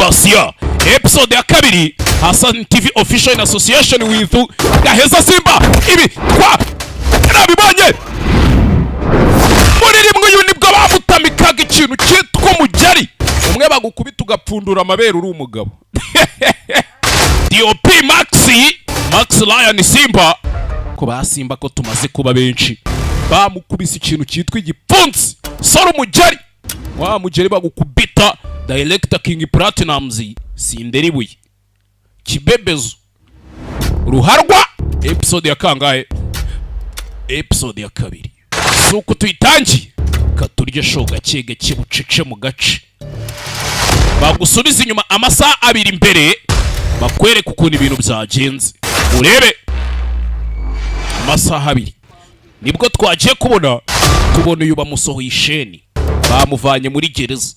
Basiya, episode ya kabiri, Hassan TV Official in association with Gaheza Simba. Ibi twa nabibonye muri rimwe. Uyu nibwo bamutamikaga ikintu cyitwa umugeri umwe bagukubita ugapfundura amabere uri umugabo. DOP Maxi, Max Lion Simba, ko ba Simba ko tumaze kuba benshi. Bamukubise ikintu cyitwa igipfunsi, sora umugeri, wa mugeri bagukubita. Director King Platinumz, Sinderibuye Kibebezo Ruharwa. Episode ya kangahe? Episode ya kabiri. Si uko tuyitangiye, katurye show gake gake, bucece mu gace. Bagusubiza inyuma amasaha 2 imbere, bakwereke ukuntu ibintu byagenze. Urebe amasaha 2, nibwo twagiye kubona tubona uyu bamusohoye isheni, bamuvanye muri gereza,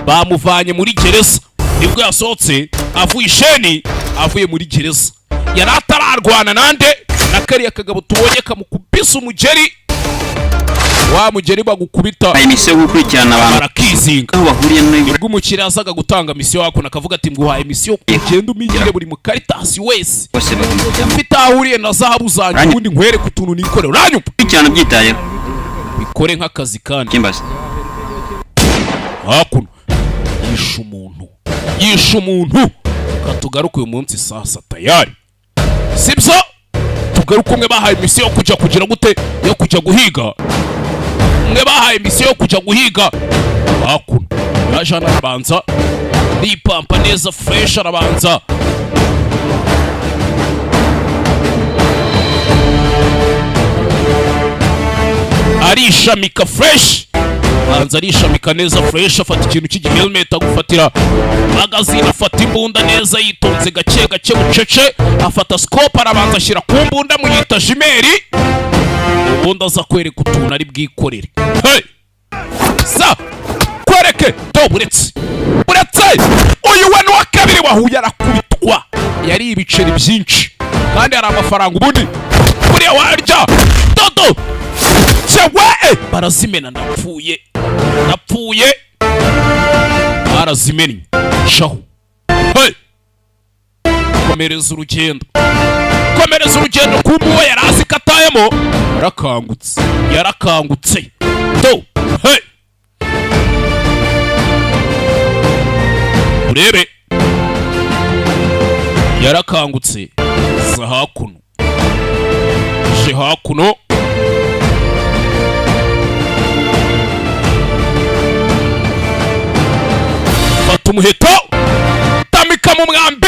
bamuvanye muri gereza. Nibwo yasohotse avuye isheni, avuye muri gereza. Yari atararwana nande? Na kariya kagabo tubonye kamukubise umugeri, wa mugeri bagukubita. Hari misiyo yo gukurikirana abantu Barakizinga. aho bahuriye n'ibura. Nibwo umukiriya azaga gutanga misiyo hakuno, akavuga ati: "Nguhaye misiyo, ugende umigire buri mukaritasi wese bose bagomba kujyamo. ufite aho ahuriye na zahabu zanjye, ubundi nkwereke utuntu nikorera. Uranyumva?" Gukurikirana ubyitayeho. Bikore nk'akazi kandi. Kimbaza. Hakuno yishe umuntu, yishe umuntu. Katugaruke uyu munsi sasa, tayari sibyo? Tugaruke umwe bahaye misiyo yo kujya kugira gute? Yo kujya guhiga. Umwe bahaye misiyo yo kujya guhiga. Hakuno yaje hano, arabanza ripampa neza fresh, arabanza arishamika fresh, banza arishamika neza fresh, afata ikintu cy'igihelmet, agufatira magazine, afata imbunda neza yitonze, gake gake, bucece, afata scope, arabanza ashyira ku mbunda, muyita jumelle, ubundi aza kwereka utuntu ari bwikorere. Hey! Sa kwereke do, buretse, buretse. Uyu we n'uwa kabiri wahuye arakubitwa, yari ibiceri byinshi kandi hari amafaranga. Ubundi buriya warya dodo cyewe, barazimena. Ndapfuye, ndapfuye, barazimennye. Shaho, hey! Komereza urugendo, komereza urugendo. Kumbe uwo yari azi ko atayemo yarakangutse, yarakangutse do. Hey! Urebe, yarakangutse. Za hakuno, je hakuno. Fata umuheto, tamika mu mwambi,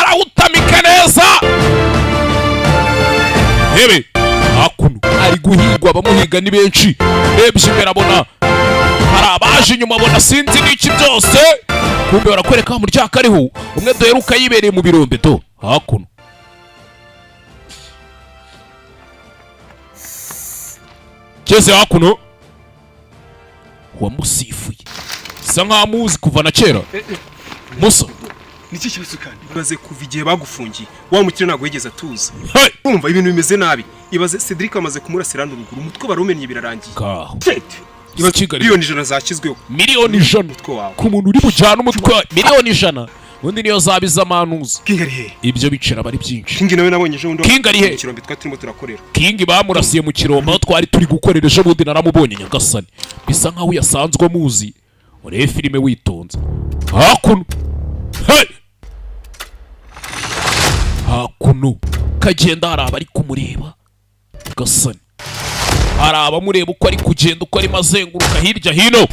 arawutamika neza. Hebe hakuno ari guhigwa, abamuhiga ni benshi. Rebye imbere abona hari abaje inyuma, abona sinzi n'iki byose. Kumbe barakwereka wa muryango ariho umwe duheruka yibereye mu birombe do hakuno. Keze hakuno wamusifuye bisa nkaho amuzi kuva na kera, Musa. Niki kibazo kandi? Ibaze, kuva igihe bagufungiye wa mukire ntabwo yigeze atuza. Hey! Urumva ibintu bimeze nabi. Ibaze, Cedric amaze kumurasira hano ruguru, umutwe barawumennye, birarangiye. Kaho. Ibaze, Kigali. 100,000,000 zashyizweho. 100,000,000. Umutwe wawe. Ku muntu uri bujyane umutwe wa 100,000,000, ubundi niyo zaba iz'amanuza. King ari he? Ibyo bicera aba ari byinshi. King nawe nabonye ejo bundi. King ari he? Mu kirombe twari turimo turakorera. King bamurasiye mu kirombe aho twari turi gukorera ejo bundi, naramubonye. Nyagasani, bisa nkaho yasanzwe amuzi. Urebe filime witonze. Hakuno, hey! Hakuno kagenda, hari abari kumureba. Gasani, hari abamureba uko ari kugenda, uko arimo azenguruka hirya hino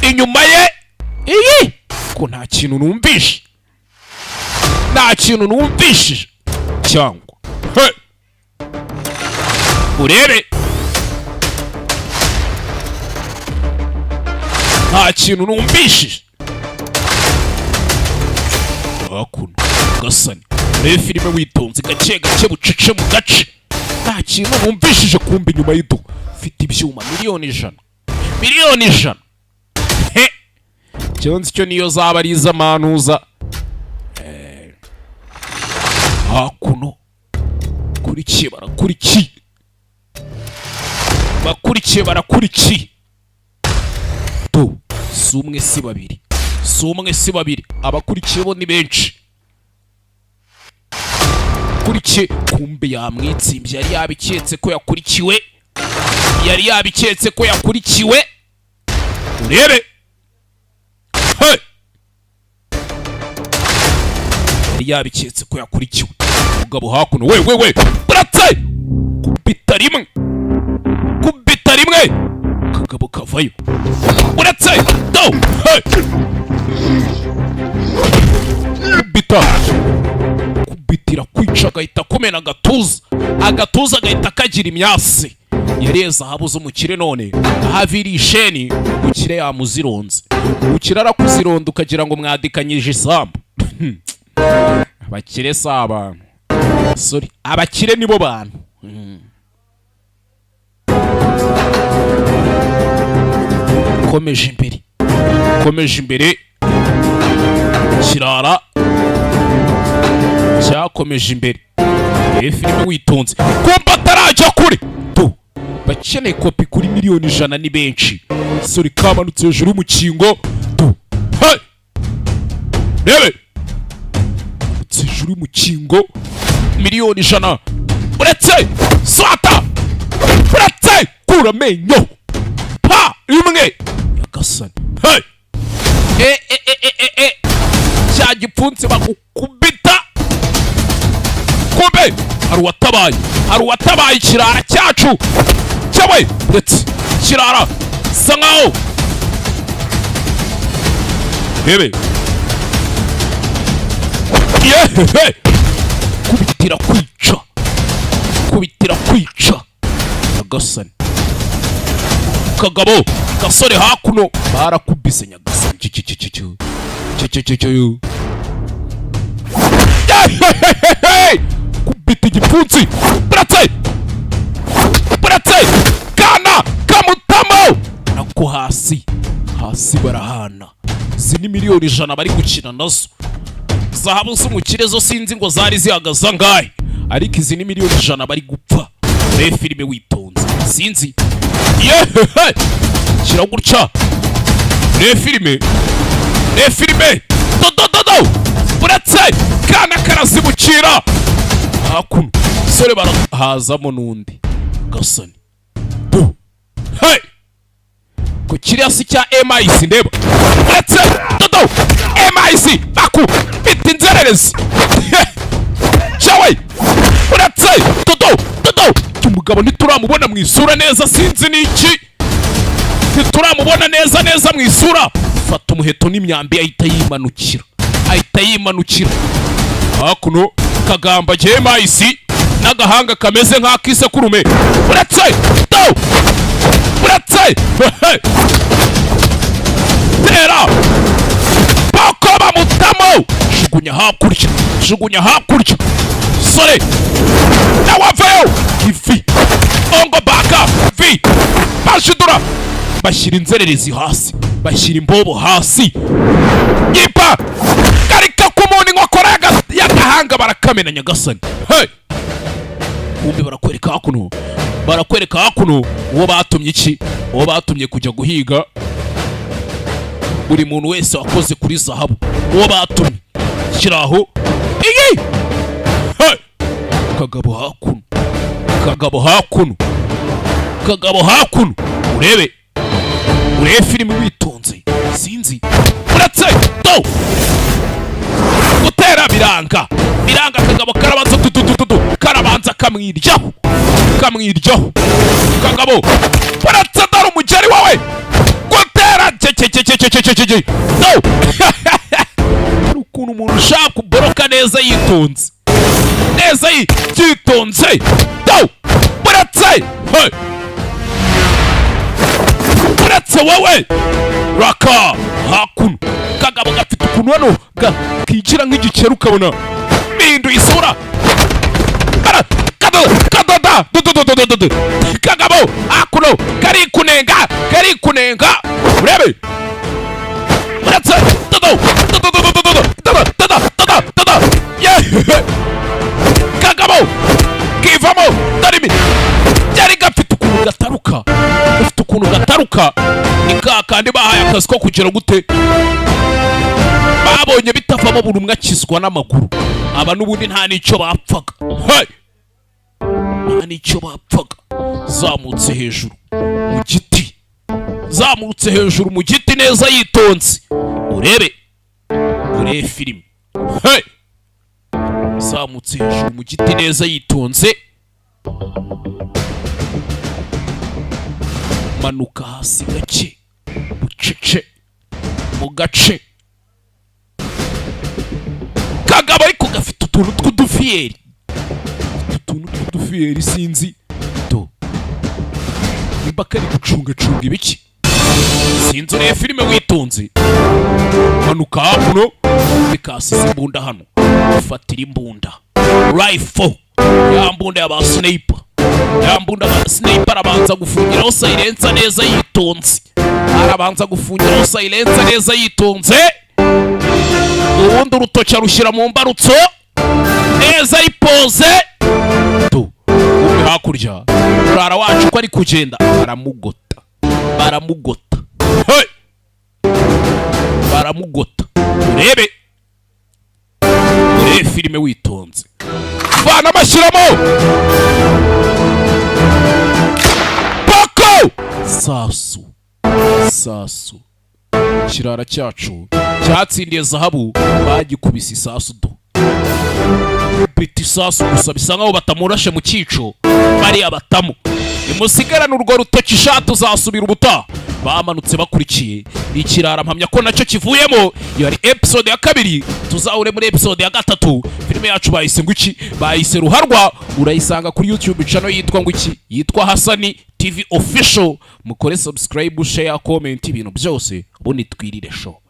inyuma ye. Iyi ko nta kintu numvishe, nta kintu numvishije cyangwa? Hey! Urebe, nta kintu numvishije hakuno. Gasani, urebe filime witonze, gake gake, bucece mu gace. Nta kintu numvishije. Kumva inyuma y'iduka mfite ibyuma, 100,000,000, 100,000,000. He, icyo nzi cyo niyo zaba ari iz'amanuza. Hakuno kurikiye, barakurikiye, bakurikiye, barakurikiye tu. Si umwe, si babiri, si umwe, si babiri, abakurikiye bo ni benshi. Kurikiye, kumbe yamwitsimbye. Yari yabiketse ko yakurikiwe, yari yabiketse ko yakurikiwe. Urebe, hey! Yari yabiketse ko yakurikiwe. Umugabo hakuno, we we we, buratse kubita rimwe, kubita rimwe, kagabo kavayo. Uretse do, hey! Kubita, kubitira kwica, agahita kumena agatuza, agatuza agahita kagira imyasi. Yariye zahabu z'umukire, none aho aviriye isheni, umukire yamuzironze. Umukire arakuzironda ukagira ngo mwadikanyije isambu. Abakire si abantu, sorry, abakire nibo bantu. Komeje imbere, komeje imbere, kirara cyakomeje imbere. Iyi filime witonze, kumva atarajya kure tu. Bakeneye kopi kuri miliyoni 100 ni benshi. Sore kamanutse hejuru y'umukingo tu, hey! Rebe, manutse hejuru y'umukingo, miliyoni 100. Uretse swata, uretse kura amenyo pa rimwe, nyagasani, hey! E e e e e e, cya gipfunsi bagukubita. Kumbe hari uwatabaye, hari uwatabaye ikirara cyacu cyawe. Ndetse kirara sa nkaho rebe yehehe, kubitira kwica, kubitira kwica, nyagasani. Kagabo gasore hakuno barakubise, nyagasani. Cyo cyo cyo cyo cyo, yehehehe, kubita igipfunsi. Buratse, buratse, kana kamutamo nako hasi, hasi barahana. Izi ni miliyoni 100 bari gukina nazo. Zahabu z'umukire zo sinzi ngo zari zihagaze angahe, ariko izi ni miliyoni 100 bari gupfa. Reba filime witonze, sinzi yehehe, shyira gutya, reba filime, reba filime dodododo. Uretse kana karazibukira hakuno, sore barahazamo n'undi gasani bu, hey! Ku kiriya si cya MIC, ndeba, uretse dodo MIC baku bita inzererezi cyawe. Uretse dodo dodo, umugabo ntituramubona mu isura neza, sinzi n'iki, ntituramubona neza neza mu isura. Fata umuheto n'imyambi, ahita yimanukira, ahita yimanukira hakuno. Kagamba MIC n'agahanga kameze nk'ak'isekurume. Uretse do, uretse tera bako bamutamo, jugunya hakurya, jugunya hakurya. Sore nawe avayo, ivi ongo baka vi bashidura, bashyira inzererezi hasi, bashyira imbobo hasi. Yipa karika ku muntu, inkokora y'agahanga barakamena, nyagasani, hey! Kumbe barakwereka hakuno, barakwereka hakuno uwo batumye iki, uwo batumye kujya guhiga buri muntu wese wakoze kuri zahabu, uwo batumye shyira aho iyi, hey! Kagabo hakuno, kagabo hakuno, kagabo hakuno. Urebe, urebe filime witonze, sinzi. Uretse do, gutera biranga, biranga. Kagabo karabanza tututututu, karabanza kamwiryaho, kamwiryaho. Kagabo uretse, dore umugeri wawe, gutera cecececececece do. Hari ukuntu umuntu ushaka kuboroka neza yitonze, neza yitonze do. Uretse, hey! Uretse wowe raka hakuno, kagabo gafite ukuntu hano kigira nk'igikeri, ukabona bihinduye isura. Kadoda dudududududu, kagabo hakuno kari kunenga, kari kunenga. Urebe, uretse dodo dodo dodo dodo dodo dodo dodo dodo, yeee, kagabo kivamo. Dore imi byari gafite ukuntu gataruka, gafite ukuntu gataruka. Ni ka kandi bahaye akazi ko kugira gute? Babonye bitavamo, buri umwe akizwa n'amaguru. Aba n'ubundi nta n'icyo bapfaga. Hey! Nta n'icyo bapfaga. Zamutse hejuru mu giti, zamutse hejuru mu giti neza yitonze. Urebe, urebe filime. Hey! Zamutse hejuru mu giti neza yitonze, manuka hasi gake bucece mu gace kagabo, ariko gafite utuntu tw'udufiyeri, gafite utuntu tw'udufiyeri. Sinzi do nimba kari gucungacunga ibiki, sinzi. Urebe filime witonze. Manuka hakuno, bikasize imbunda hano, ufatira imbunda rifle, ya mbunda ya ba sniper, ya mbunda ba sniper. Arabanza gufungiraho silencer neza yitonze, arabanza gufungiraho silencer neza yitonze, ubundi urutoki arushyira mu mbarutso neza ripoze tu. Umwe hakurya, murara wacu uko ari kugenda baramugota, baramugota. Hey! Baramugota. Urebe, urebe filime witonze. Vana amashyiramo pako sasu sasu. Ikirara cyacu cyatsindiye zahabu bagikubise isasu do bita isasu gusa, bisa nkaho batamurashe mu cyico. Bariya batamu nimusigarane urwo rutoki ishati, uzasubira ubutaha. Bamanutse bakurikiye ikirara, mpamya ko nacyo kivuyemo. Iyo ari episode ya kabiri, tuzahure muri episode ya gatatu. Filime yacu bayise ngo iki? Bayise Ruharwa. Urayisanga kuri YouTube channel yitwa ngo iki? Yitwa Hasani TV Official. Mukore subscribe, share, comment, ibintu byose, ubundi twirire show.